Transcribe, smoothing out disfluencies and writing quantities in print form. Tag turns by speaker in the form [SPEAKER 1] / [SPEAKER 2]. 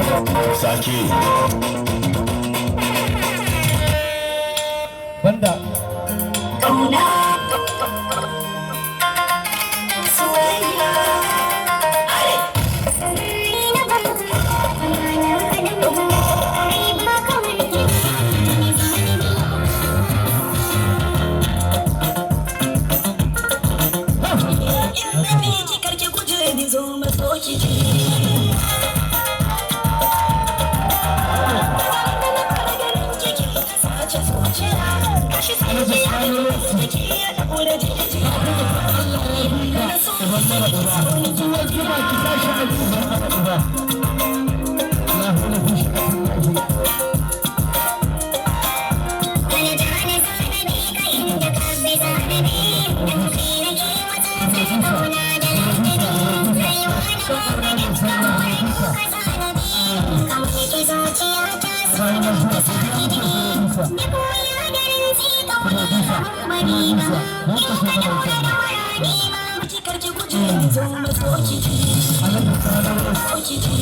[SPEAKER 1] Sake.
[SPEAKER 2] Banda.
[SPEAKER 3] Ƙauna, soyayya, are. In na bi ki, karki guje ni, zo matso ki ji. Sace zuciya, kashi sai ya da ke ya daure jijiya. Na so ki so ni.
[SPEAKER 2] Uwar zuma, ki tashi a uba. La hawla fi sha'atin.
[SPEAKER 3] Karki guje ni, zo matso ki ji. Ki ji.